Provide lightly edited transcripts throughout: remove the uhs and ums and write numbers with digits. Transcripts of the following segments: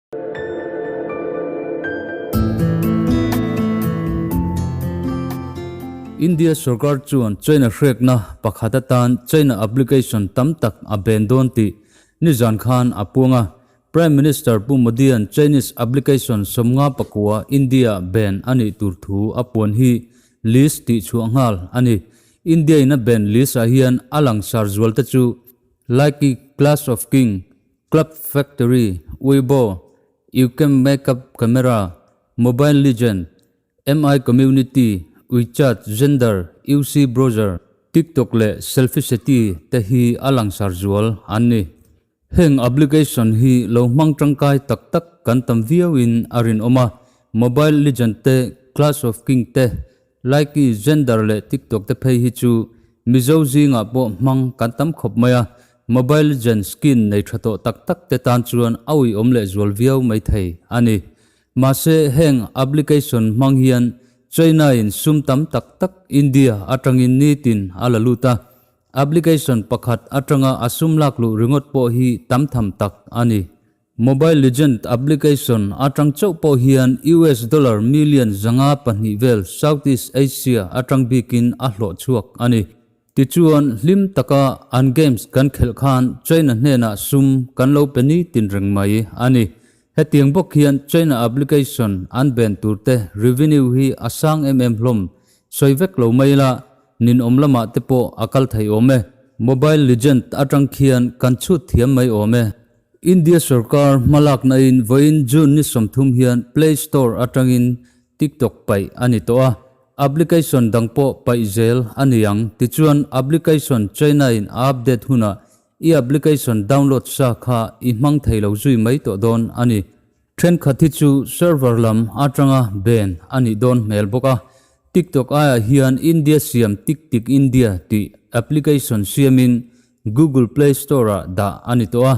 India sorkar chuan China hrekna pakhat atan China application tam tak a ben dawn tih nizan khan a puang a. Prime Minister Pu Modi-a'n Chinese application 59 India ban a nih tur thu a puan hi list tihchhuah nghal a ni. India-in a ban list-ah hian a langsar zualte chu Likee, Clash of King, Club Factory, Weibo, YouCam Makeup Camera, Mobile Legend, MI Community, WeChat, Xender, UC Browser, TikTok leh Selfiecity te hi a langsar zual an ni. Heng application hi lo hmang tangkai tak tak kan tam viauin a rinawm a, Mobile Legend te, Clash of King te, Likee, Xender leh TikTok te phei hi chu Mizo zingah pawh hmang kan tam khawp mai a, Mobile Legend skin nei tha tawh tak tak te tan chuan a uiawm leh zual viau mai thei a ni. Mahse heng application hmang hian China in sum tam tak tak India atangin nitin a la lut a, application pakhat atanga a sum lak luh ringawt pawh hi tam tham tak a ni. Mobile Legend application atang chauh pawh hian US dollar million 502 vel Southeast Asia atang bikin a hlawh chhuak a ni. Tichuan, hlim taka an games kan khelh khan China hnenah sum kan lo pe ni tin reng mai a ni. Hetiang bawk hian China application an ben turte revenue hi a sang em em hlawm sawi vek lo mai la, ninawm lamah te pawh a kal thei awm e. Mobile Legend atang khian kan chhut thiam mai awm e. India sorkar hmalakna in vawiin June ni 30 hian Play Store atangin TikTok paih a ni tawh a, application dang pawh paih zel a ni ang. Tichuan application China in a update hunah i application download sa kha i hmang thei lo zui mai tawh dawn a ni. Thenkhat hi chu server lam atanga ban a nih dawn hmel bawk a, TikTok aiah hian India siam TikTik India tih application siamin Google Play Store-ah dah a ni tawh a,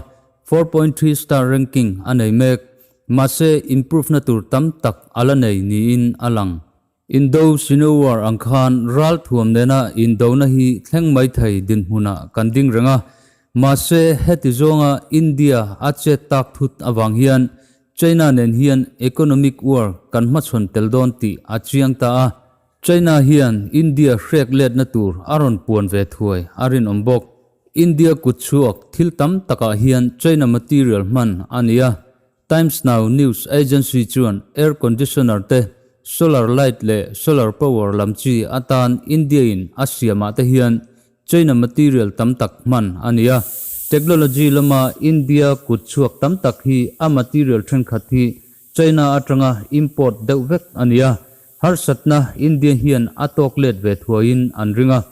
4.3 star ranking a nei mek. Mahse, improve-na tur tam tak a la nei niin a lang. Indo-Sino War ang khan ral thuam nena indona hi thleng mai thei dinhmunah kan ding reng a. Mahse, heti zawnga India a chet tak thut avang hian China nen hian economic war kan hmachhawn tel dawn tih a chiang ta a. China hian India hrek letna tur a rawn puan ve thuai a rinawm bawk. India kut chhuak thil tam takah hian China material hman a ni a. Times Now news agency chuan air conditioner te, solar light leh solar power lam chi atan India-in a siamah te hian China material tam tak hman a ni a. Technology lama India kut chhuak tam tak hi a material thenkhat hi China atanga import deuh vek a ni a. Harsatna India hian a tawk let ve thuaiin an ring a.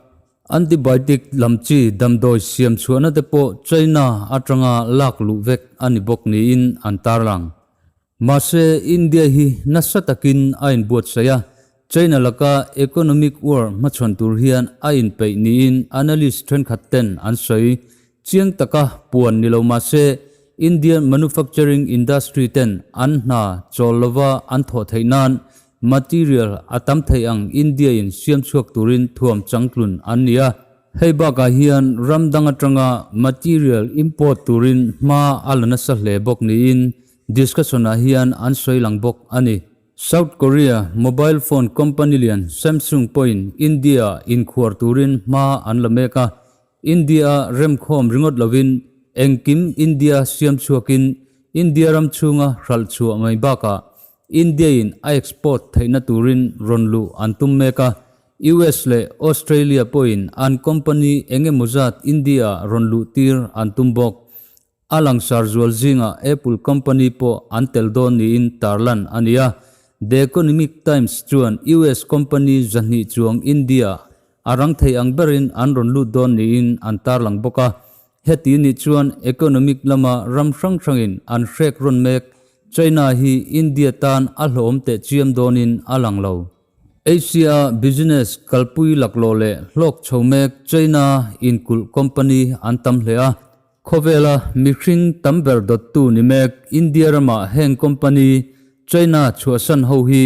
Antibiotic lam chi damdawi siam chhuahna te pawh China atanga lak luh vek a ni bawk niin an tarlang. Mahse, India hi nasa takin a inbuatsaih a, China laka economic war hmachhawn tur hian a inpeih niin analyst thenkhat ten an sawi. Chiang taka puan ni lo mahse, Indian manufacturing industry ten an hna chawl lova an thawh theih nan material a tam theih ang India in siam chhuak turin thuam changtlun an ni a. Hei bakah hian ram dang atanga material import turin hma a la nasa hle bawk niin discussion ah hian an sawi lang bawk a ni. South Korea mobile phone company lian Samsung pawhin India ah inkhuar turin hma an la mek a. India remkhawm ringawt lovin engkim India siam chhuakin India ram chhunga hralh chhuah mai bakah India-in a export theihna turin rawn luh an tum mek a, US leh Australia pawhin an company eng emaw zat India-ah rawn luh tir an tum bawk. A langsar zual zingah Apple company pawh an tel dawn niin tarlan a ni a. The Economic Times chuan US company 200 chuang India-ah a rang thei ang berin an rawn lut dawn niin an tarlang bawk a. Heti nih chuan economic lama ram hrang hrangin an hrek rawn mek China hi India tan a hlawhawm teh chiam dawnin a lang lo. Asia business kalpui laklawh leh hlawk chho mek China inkulh company an tam hle a. Khawvela mihring tam ber dawttu ni mek India ramah heng company China chhuahsan ho hi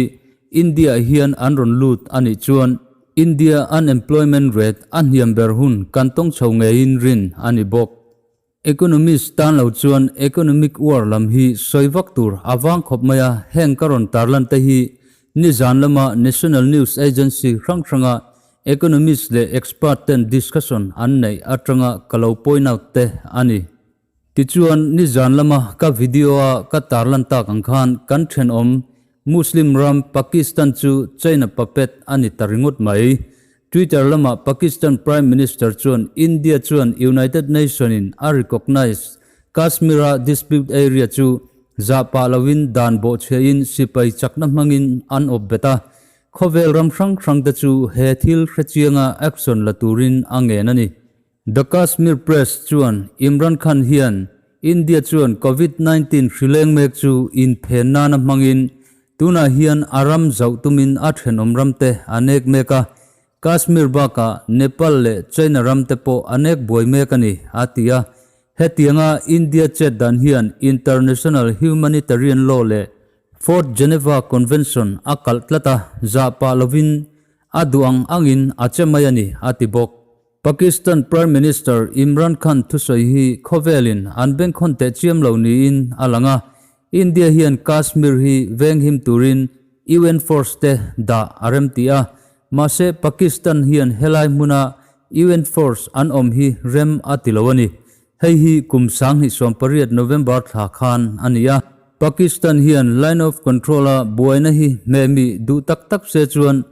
India hian an rawn lut a nih chuan India unemployment rate a hniam ber hun kan tawng chho ngeiin rin a ni bawk. Economist tan lo chuan economic war lam hi sawi vak tur a vang khawp mai a, heng ka rawn tarlan te hi nizan lama National News Agency hrang hranga economist leh expert ten discussion an neih atanga ka lo point out te a ni. Tichuan nizan lama ka video a ka tarlan tak ang khan kan thenawm Muslim ram Pakistan chu China puppet a ni ta ringawt mai. Twitter lamah Pakistan Prime Minister chuan India chuan United Nation-in a recognise Kashmir-a dispute area chu zah pah loin dan bawhchhiahin sipai chakna hmangin an awp bet a, khawvel ram hrang hrangte chu he thil hrechianga action la turin a ngen a ni. The Kashmir Press chuan Imran Khan hian India chuan Covid 19 hrileng mek chu inphen nana hmangin tunah hian a ram zauh tumin a thenawm ramte a nek mek a, Kashmir bakah Nepal leh China ramte pawh a nek buai mek a ni, a ti a. Hetianga India chet dan hian international humanitarian law leh Fourth Geneva Convention a kalh tlat a, zah pah lovin a duh ang angin a che mai a ni, a ti bawk. Pakistan Prime Minister Imran Khan thusawi hi khawvelin an bengkhawn teh chiam lo niin a lang a, India hian Kashmir hi venghim turin UN force te dah a remti a, mahse Pakistan hian helai hmuna UN force an awm hi rem a ti lo a ni. Hei hi kum 2018 November thla khan a ni a. Pakistan hian Line of Control-a buaina hi hmehmih duh tak tak se chuan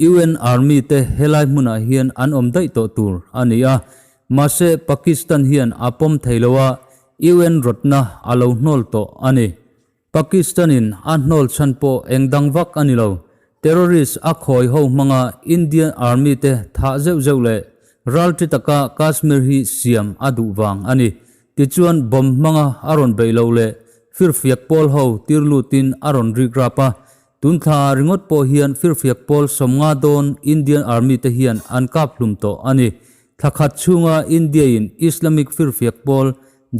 UN Army te helai hmunah hian an awm daih tawh tur a ni a, mahse Pakistan hian a pawm thei lo a, UN rawtna a lo hnawl tawh a ni. Pakistan in a hnawl chhan pawh eng dang vak a ni lo, terrorist a khawi ho hmanga Indian Army te thah zeuh zeuh leh ralṭi taka Kashmir hi siam a duh vang a ni. Tichuan bomb hmanga a rawn beih loh leh firfiak pawl ho tir lutin a rawn rik rap a, Tun thla ringawt pawh hian firfiak pawl 50 dawn Indian Army te hian an kap hlum tawh a ni. Thla khat chhunga India in Islamic firfiak pawl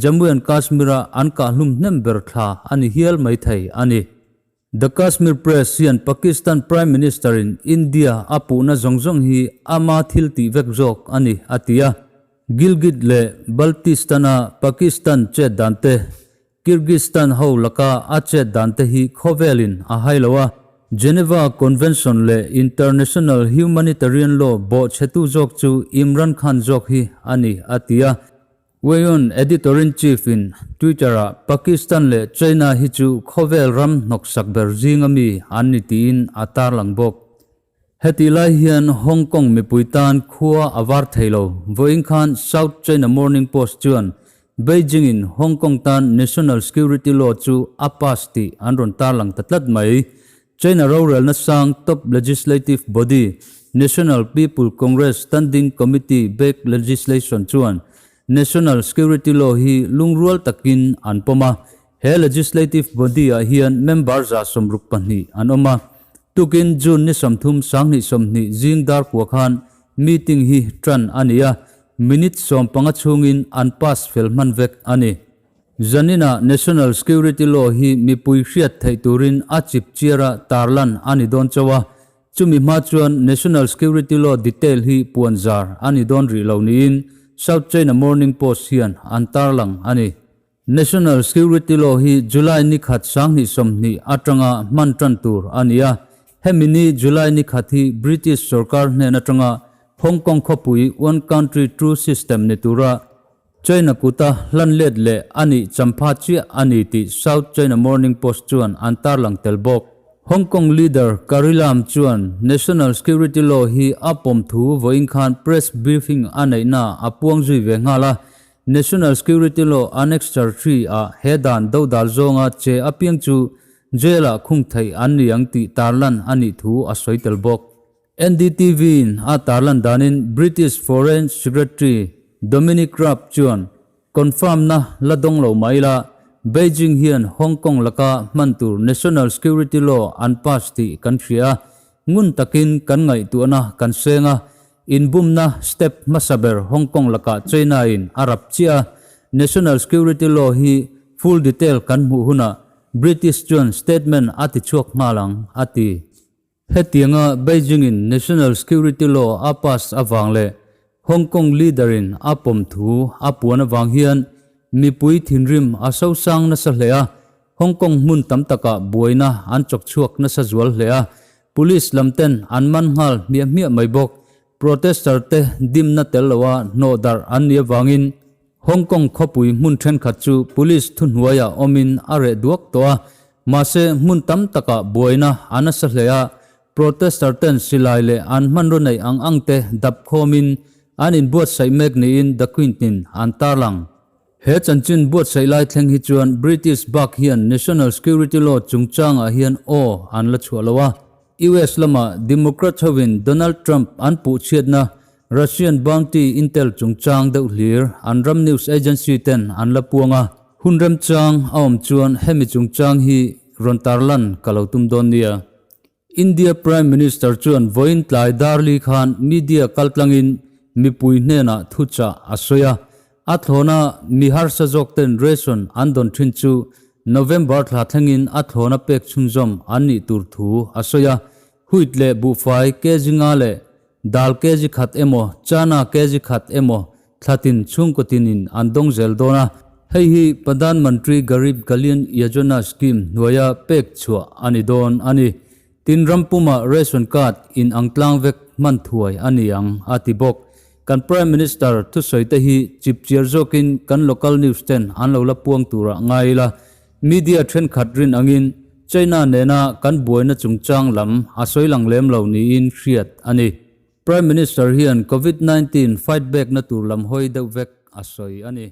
Jammu and Kashmir a an kah hlum hnem ber thla a ni hial mai thei a ni. The Kashmir Press hian Pakistan Prime Minister in India a puhna zawng zawng hi ama thil tih vek zawk a ni a ti a. Gilgit leh Baltistan a Pakistan chet dan te Kyrgyzstan ho laka a chet dan te hi khawvelin a hai lo a, Geneva Convention leh International Humanitarian Law bawhchhetu zawk chu Imran Khan zawk hi a ni, a ti a. WION Editor-in-Chief in Twitter-ah Pakistan leh China hi chu khawvel ram hnawksak ber zinga mi an ni tiin a tarlang bawk. Hetih lai hian Hong Kong mipui tan khua a var thei lo. Vawiin khan South China Morning Post chuan Beijing in Hong Kong tan National Security Law chu a pass tih an rawn tarlang ta tlat mai. China rorelna sang top legislative body National People Congress Standing Committee backed legislation chuan National Security Law hi lungrual takin an pawm a. He legislative body ah hian member 62 an awm a. Tukin June ni 30 2020 zing dar kua khan meeting hi tan a ni a, minute 15 chhungin an pass fel hman vek a ni. Zanina National Security Law hi mipui hriat theih turin a chip chiara tarlan a ni dawn chauh a, chumi hma chuan National Security Law detail hi puan zar a ni dawn rih lo niin South China Morning Post hian an tarlang a ni. National Security Law hi July ni khat 2020 atanga hman tan tur a ni a. Hemi ni July ni khat hi British sorkar hnen atanga Hong Kong khawpui One Country Two System ni tura China kuta hlan let leh a nih champha chiah a ni tih South China Morning Post chuan an tarlang tel bawk. Hong Kong leader Carrie Lam chuan National Security Law hi a pawm thu vawiin khan press briefing a neihna a puang zui ve nghal a. National Security Law Annexure 3 ah he dan dodal zawnga che apiang chu jail ah khung theih an ni ang tih tarlan a nih thu a sawi tel bawk. NDTV in a tarlan danin British Foreign Secretary Dominic Raab chuan confirm na la dawng lo mai la, Beijing hian Hong Kong laka hman tur National Security Law an pass tih kan hria a, ngun takin kan ngaihtuahna kan seng a, Inbumna step hmasa ber Hong Kong lakah China in a rap chiah a, National Security Law hi full detail kan hmuh hunah British chuan statement a ti chhuak nghal ang, a ti. Hetianga Beijing in National Security Law a pass avang leh Hong Kong leader in a pawm thu a puan avang hian mipui thinrim a sosang nasa hle a, Hong Kong hmun tam takah buaina an chawk chhuak nasa zual hle a, police lam ten an man nghal hmiah hmiah mai bawk. Protester te dimna tel loa hnawh darh an nih avangin Hong Kong khawpui hmun thenkhat chu police thuhnuaiah awmin a reh duak tawh a, mahse hmun tam takah buaina a nasa hle a, protester ten silai leh an hmanraw neih ang ang te dap khawmin an inbuatsaih mek niin The Quint in an tarlang. He chanchin buatsaih lai thleng hi chuan British bak hian National Security Law chungchangah hian aw an la chhuah lo a. US lama Democrats hovin Donald Trump an puh chhiatna Russian bounty intel chungchang deuh hlir an ram news agency ten an la puang a. Hun remchang a awm chuan hemi chungchang hi rawn tarlan ka lo tum dawn nia. India Prime Minister chuan vawiin tlai Darli khan media kaltlangin mipui hnenah thuchah a sawi a, a thlawna mi harsa zawk ten ration an dawn thin chu November thla thlengin a thlawna pek chhunzawm an nih tur thu a sawi a, wheat leh buhfai kg nga leh dal kg khat emaw chana kg khat emaw thlatin chhungkaw tinin an dawng zel dawn a, hei hi Pradhan Mantri Garib Kalyan Yojana scheme hnuaia pek chhuah a ni dawn a ni. Tin, ram puma ration card in ang tlang vek hman thuai a ni ang, a ti bawk. Kan Prime Minister thusawi te hi chip chiar zawkin kan local news ten an lo la puang turah ngai ila, media thenkhat rin angin China nena kan buaina chungchang lam a sawi lang lem lo niin hriat a ni. Prime Minister hian Covid 19 fight back na tur lam hawi deuh vek a sawi a ni.